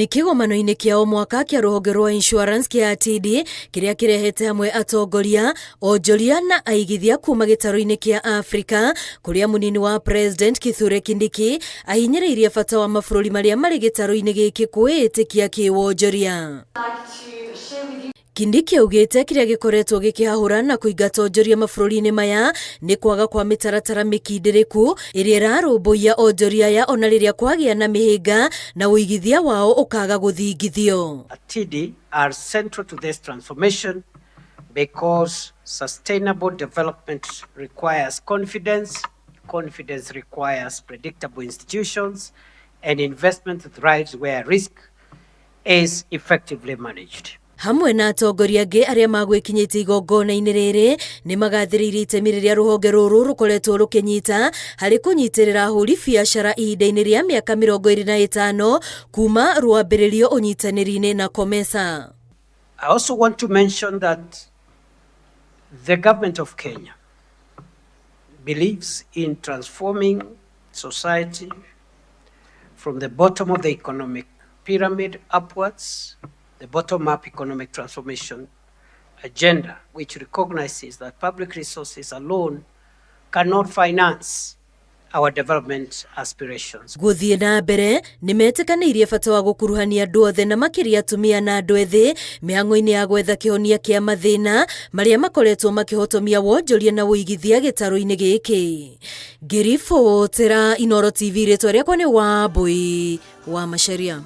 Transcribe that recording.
Nĩ kĩgomano-inĩ kĩa o mwaka kĩa rũhonge rwa insurance kĩa ATIDI kĩrĩa kĩrehete hamwe atongoria, onjoria na aigithia kuma gĩtarũ-inĩ kĩa Afrika kũrĩa mũnini wa President Kithure Kindiki ahinyĩrĩirie bata wa mabũrũri marĩa marĩ gĩtarũ-inĩ gĩkĩ kwĩĩtĩkia kĩwonjoria. Kindiki augĩte kĩrĩa gĩkoretwo gĩkĩhahũra na kũingata onjoria mabũrũri-inĩ maya nĩ kwaga kwa mĩtaratara mĩkindĩrĩku ĩrĩa ĩrarũmbũiya onjoria aya ona rĩrĩa kwagĩa na mĩhĩnga na ũigithia wao ũkaga gũthingithio. ATIDI are central to this transformation because sustainable development requires confidence, confidence requires predictable institutions, and investment thrives where risk is effectively managed. Hamwe na atongoria angĩ arĩa magwĩkinyĩtie igongona-inĩ rĩrĩ nĩ magathĩrĩirie itemi rĩrĩa rũhonge rũrũ rũkoretwo rũkĩnyita harĩ kũnyitĩrĩra ahũri biacara ihinda-inĩ rĩa mĩaka 25 kuma rwambĩrĩrio ũnyitanĩri-inĩ na COMESA. I also want to mention that the government of Kenya believes in transforming society from the bottom of the economic pyramid upwards, the bottom-up economic transformation agenda, which recognizes that public resources alone cannot finance our development aspirations. Gũthiĩ na mbere nĩ metĩkanĩirie bata wa gũkuruhania andũ othe na makĩria atumia na andũ ethĩ mĩhang'o-inĩ ya gwetha kĩhonia kĩa mathĩna marĩa makoretwo makĩhotomia wonjoria na ũigithia gĩtarũ-inĩ gĩkĩ. Ngĩribotera Inooro TV, rĩtwa rĩakwa nĩ Wambui wa Macharia.